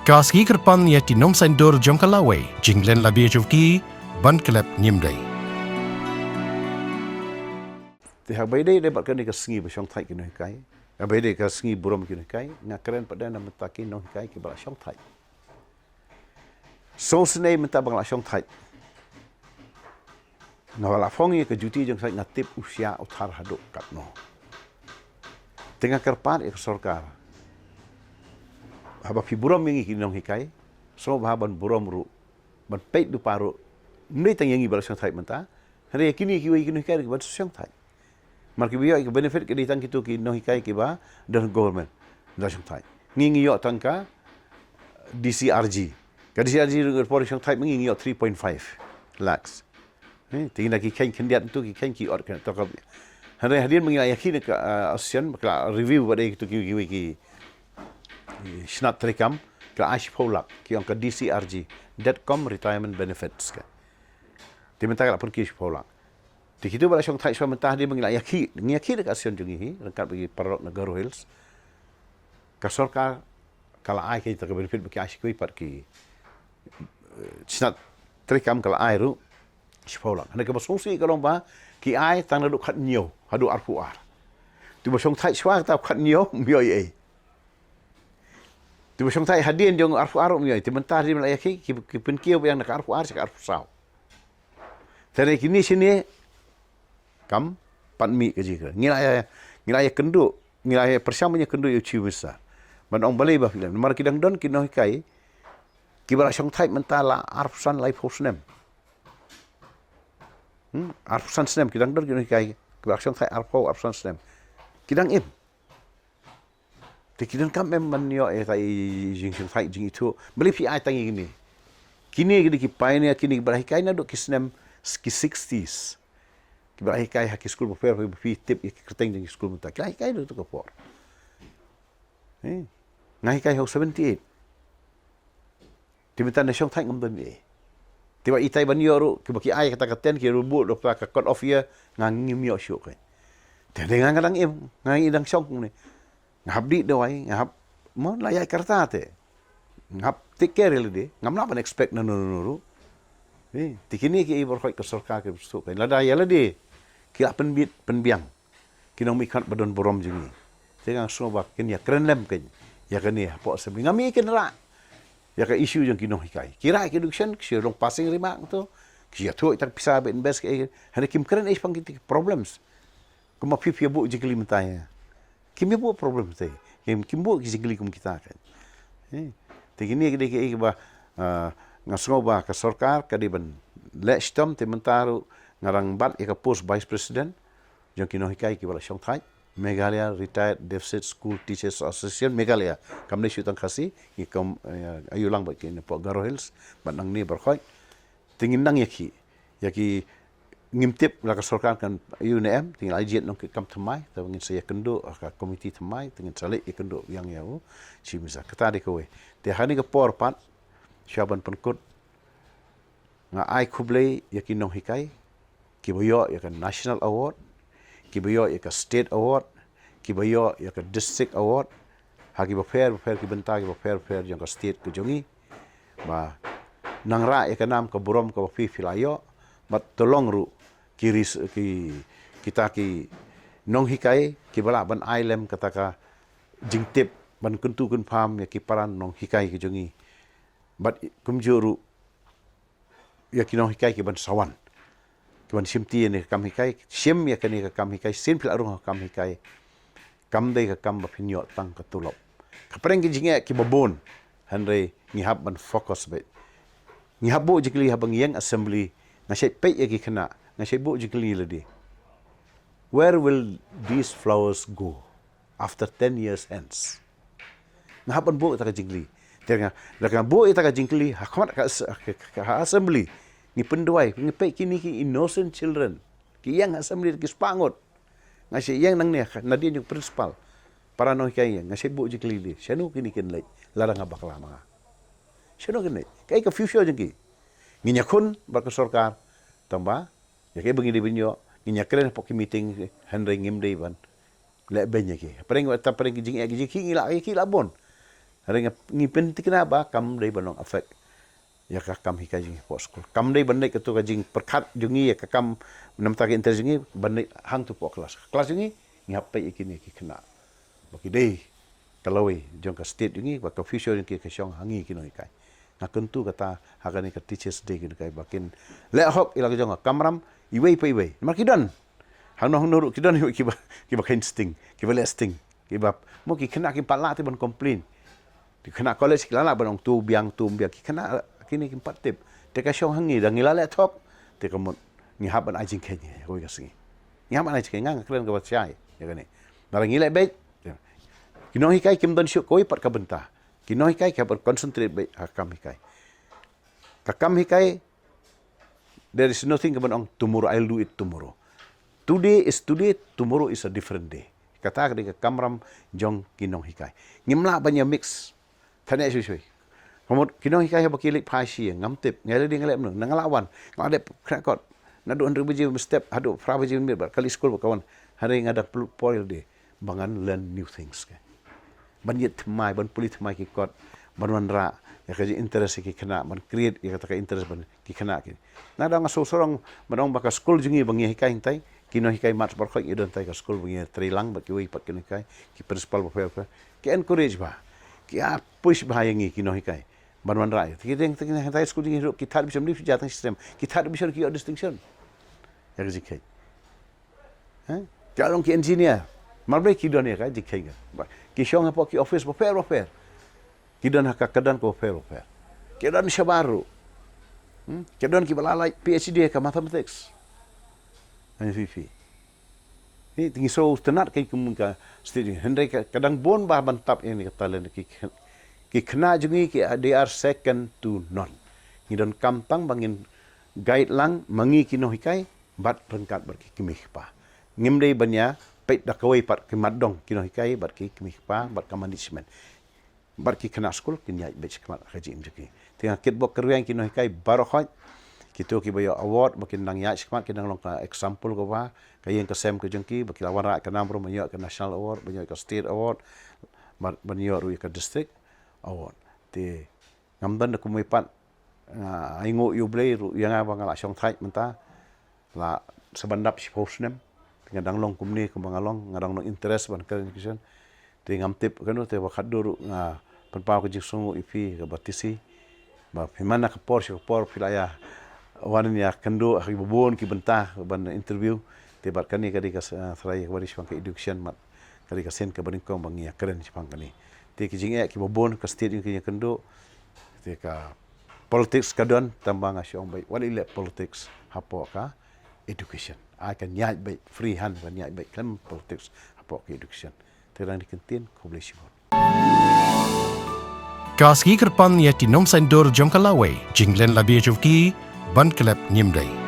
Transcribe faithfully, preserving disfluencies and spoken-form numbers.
Ka sngi kyrpang ïa ki nongshong dur jong ka lawei, jinglen la bia jong ki ban klet ngim dei. Te haba ïadei bad kane ka sngi ba shongthait ki nonghikai, haba ïadei ka sngi burom ki nonghikai, nga kren pat de na mynta ki nonghikai kiba la shongthait. Sngewsynei mynta ba nga la shongthait. Nga la phong ïa ka duty jong nga, nga tip u sha u thar haduh katno. Te nga kyrpad ïa ka sorkar, haba phi burom ïa ngi ki nonghikai, sngewbha ban burom ruh, ban peit lypa ruh, ym dei tang ïa ngi ba la shongthait mynta, hynrei ïa kine kiwei ki nonghikai ruh ki ban shongthait. Namar kiba ïoh ïa ka benefit ki dei tang kito ki nonghikai kiba don government, la shongthait. Ngi, ngi ïoh tang ka D C R G. Ka D C R G ruh por shongthait ma ngi, ngi ïoh three point five lakhs. Eh, te ngi na ki kheiñ khyndiat tu, ki kheiñ ki ot ka to ka. Hynrei hadien ba ngi la ïakhih na ka, ah, association, ba ka la review ba dei tu ki, ki, ki, ki shnat treikam, ka la ai shiphew lak, ki ong ka D C R G, Dead Com Retirement Benefits ka. Te mynta ka la pynkhih shiphew lak. Te kito ba la shongthait shuwa mynta hadien ba ngi la ïakhih, ngi ïakhih na ka association jong ngi hi, ryngkat bad ki paralok na Garo Hills. Ka sorkar ka la ai kita ka benefit ba ki ai shi kiwei pat ki, eh, shnat treikam ka la ai ruh shiphew lak. Hynrei kaba sngewsih ka long ba ki ai tang naduh khathynñiew haduh arphew ar. Te ba shongthait shuwa kata khathynñiew ym ïoh ei ei. Te ba shongthait hadien jong arphew ar ruh ym ïoh ei. Te mynta hadien ba la ïakhih ki, ki pynkiew biang na ka arphew ar sha ka arphew saw. Te hynrei kine shane kam pat mih ka jingkren. Ngi la ïa, ngi la ïakynduh, ngi la ïa pyrshang ban ïakynduh ïa u Chief Minister ban ong balei ba phi leh. Namar ki dang don ki nonghikai kiba la shongthait mynta la arphew san, laiphew snem. Hmm, arphew san snem ki dang don ki nonghikai kiba la shongthait arphew, arphew san snem. Ki dang im. Te ki donkam em ban ïoh ïa ka i jingshongthait jingithuh. Balei phi ai tang ïa kine? Kine ki dei ki pioneer, kine kiba la hikai naduh ki snem ki sixties. Kiba la hikai ha ki skul bapher, ba phi tip ïa ki kyrteng jong ki skul mynta. Ki la hikai naduh tu ka por. Eh, nga hikai ha u seventy-eight. Te mynta na shongthait ngam don ei. Te ba itai ban ïoh ruh, kiba ki ai kata ka ten, ki ruh buh da kata ka cut off year, nga ngim ïoh shuh kein. Te hynrei nga, nga dang im, nga ngi dang shong kumne. Nga hap dih dawai, nga hap, mo, la ïaid ka rta te. Nga hap take care ïa lade, ngam lah ban expect na no no no ruh. Eh, te kine kiei baroh ka sorkar ki suk kein. Lada ïa lade ki la pynbit pynbiang ki nongmihkhmat ba don burom jong ngi. Te nga sngew ba kin ïa kren lem kein ïa kane hapoh assembly. Ngam ïa kin rah ïa ka issue jong ki nonghikai. Ki rah ki education, ki shu long passing remark to. Ki ïathuh ïa tang pisa ba invest ki, hynrei kim kren ei shaphang ki problems. Kumba phi, phi ïa buh jingkylli mynta ïa. Kim ïa buh problem te. Kim, kim buh ki jingkylli kum kita kein. Eh, te kine ki dei kiei kiba, ah, nga sngew ba ka sorkar ka dei ban leh shitom. Te mynta ruh nga dang bat ïa ka post vice president jong ki nonghikai kiba la shongthait. Meghalaya Retired Deficit School Teachers Association Meghalaya. Kam dei shu tang Khasi, ngi kam, eh, aïu lang bad ki na poh Garo Hills, bad nangne baroh. Te ngin nang ïakhih ïa ki, ngim tip la ka sorkar kan ïa u ne em, te ngi la jied nongkitkam thymmai, te ngin sa ïakynduh ha ka komiti thymmai, te ngin sa leit ïakynduh biang ïa u Chief Minister. Kata dei kawei. Te ha kane ka por pat, shuwa ban pynkut, nga ai khublei ïa ki nonghikai kiba ïoh ïa ka National Award, kiba ïoh ïa ka State Award, kiba ïoh ïa ka District Award ha kiba pher bapher, ki bynta kiba pher bapher jong ka state ka jong ngi. Ba nang rah ïa ka nam ka burom kaba phi, phi la ïoh. Bad to long ruh ki ris-, ki, kita ki nonghikai kiba lah ban ai lem kata ka jingtip ban kyntu kynpham ïa ki para nonghikai ka jong ngi. Bad kumjuh ruh ïa ki nonghikai ki ban sa wan, ki ban shimti ïa kane ka kam hikai, shim ïa kane ka kam hikai, sien phi la rung ha ka kam hikai. Kam dei ka kam ba phin ïoh tang ka tulop. Ka pyrshang ki jingeh kiba bun, hynrei ngi hap ban focus beit. Ngi hap buh jingkylli haba ngi ïeng assembly, nga shait peit ïa ki khynnah, nga shait buh jingkylli lade. Where will these flowers go after ten years hence? Nga hap ban buh ïa kata ka jingkylli. Te nga, lada nga buh ïa kata ka jingkylli ha khmat ka as-, ka, ka, ka assembly, ngi pynduwai, ngi peit kine ki innocent children ki ïeng ha assembly ki spah ngut. Nga shait ïeng nangne, nadien jong principal, para nonghikai ïeng, nga shait buh jingkylli lade. Shano kine kin leit lada nga bakla ma nga? Shano kin leit? Kaei ka future jong ki? Ngin ïakhun bad ka sorkar, tang ba ïa kaei ba ngi dei ban ïoh, ngin ïakren hapoh ki meeting, hynrei ngim dei ban leh beiñ ïa ki. Pyrshang wat, pyrshang ki jingeh ki jingeh ki la, ki la bun. Hynrei ngi pyntikna ba kam dei ban long affect ïa ka kam hikai jong ngi hapoh skul. Kam dei ban leh kato ka jingpyrkhat jong ngi ïa ka kam namar ka interest jong ngi ban leh hangto hapoh klas. Klas jong ngi ngi hap peit ïa kine ki khynnah ba ki dei ka lawei jong ka state jong ngi, ba ka future jong ki ka shong ha ngi ki nonghikai. Nga kyntu kata ha kane ka Teachers' Day ki nonghikai ba kin leh hok ïa la ka jong ka kamram iwei pa iwei. Namar ki don hangno hangno ruh ki don kiba, kiba kheiñ sting, kiba leh sting, kiba, mo, ki khynnah kim pat lah te ban complain. Ki khynnah college ki la lah ban ong to biang, to biang, ki khynnah kine kim pat tip. Te ka shong ha ngi, da ngi la leh thok, te ka mut ngi hap ban ai jingkheiñ ïa kawei ka sngi. Ngi hap ban ai jingkheiñ, nga nga kren kaba shai ïa kane. Lada ngi leh beit, ki nonghikai kim don shuh kawei pat ka bynta. Ki nonghikai ki hap ban concentrate beit ha ka kam hikai. Ka kam hikai, there is nothing ka ban ong tomorrow, I'll do it tomorrow. Today is today, tomorrow is a different day. Kata ka dei ka kamram jong ki nonghikai. Ngim lah ban ïa mix. Than ïa shuh shuh. Ka mut ki nonghikai haba ki leit phai shi, ngam tip, nga leh dei nga leh mynno, nga la wan, nga la dep khreh kot. Naduh hynriew baje mynstep haduh phra baje mynmiet bad ka leit skul bad ka wan. Hynrei nga dang poi ïa lade ba ngan learn new things, ka ban ïit thymmai, ban pule thymmai ki kot, ban wanrah ïa ka interest ïa ki khynnah, ban create ïa kata ka interest ban ki khynnah ki. Nga dang sngewsarong ban ong ba ka skul jong ngi ba ngi hikai hangtai, ki nonghikai mat baroh khoit ngi don hangtai ka skul ba ngi trei lang bad kiwei pat ki nonghikai, ki principal bapher bapher ki encourage bha, ki ïa push bha ïa ngi ki nonghikai ban wanrah ïa ki dei hangtai skul jong ngi ruh, ki third division, ki jia tang system, ki third division ki ïoh distinction. Ïa ka jingkheiñ. Heh? Ki long ki engineer. Mar balei? Ki don ïa ka jingkheiñ ka. Ba ki shong hapoh ki office bapher bapher. Ki don ha ka kyrdan ka bapher bapher. Ki don shabar ruh. Hmm? Ki don kiba la lait PhD ha ka mathematics. Hynrei phi, phi, phi, te ngi sngewtynnat ka kum ka state, hynrei ka, ka dang bun bha ban tap ïa kane ka talent. Ki, ki khynnah jong ngi ki, they are second to none. Ngi donkam tang ba ngin guide lang ma ngi ki nonghikai bad ryngkat bad ki kmie ki kpa. Ngim dei ban ïa peit da kawei pat, ki mat dong ki nonghikai bad ki kmie ki kpa bad ka management bad ki khynnah skul kin ïaid beit shakhmat ha ka jingim jong ki. Te nga kitbok kyrwiang ki nonghikai baroh khoit. Kito kiba ïoh award ba kin nang ïaid shakhmat, kin nang long ka example kaba, ka ïing ka sem ka jong ki, ba ki la wanrah ka nam ruh ban ïoh ka national award, ban ïoh ka state award, ban, ban ïoh ruh ïa ka district award. Te ngam don da kumwei pat. Nga ainguh ïa U Blei ruh ïa nga ba nga la shong thait mynta la sa ban dap shiphew snem. Te nga dang long kumne kumba nga long, nga dang long interest ban kren education. Te ngam tip kano, te ba khatduh ruh nga pynpaw ka jingsngewnguh ïa phi kaba tisi ba phi man na ka por sha ka por phi la ïa wan ïa kynduh ha kiba bun ki bynta ban interview. Te bad kane ka dei ka, eh, trai kaba dei shaphang ka education, bad ka dei ka sien kaba nyngkong ba ngi ïa kren shaphang kane. Te ki jingeh kiba bun ka state ngi ïa kynduh. Te ka politics ka don, tang ba nga shu ong beit wat leh politics hapoh ka education. Ai kan ïaid beit, free hand kan ïaid beit khlem politics hapoh ka education. Te dang dei kyntien, khublei shibun. Ka sngi kyrpang ïa ki nongshaiñdur jong ka lawei, jinglen la bia jong ki ban klet ngim dei.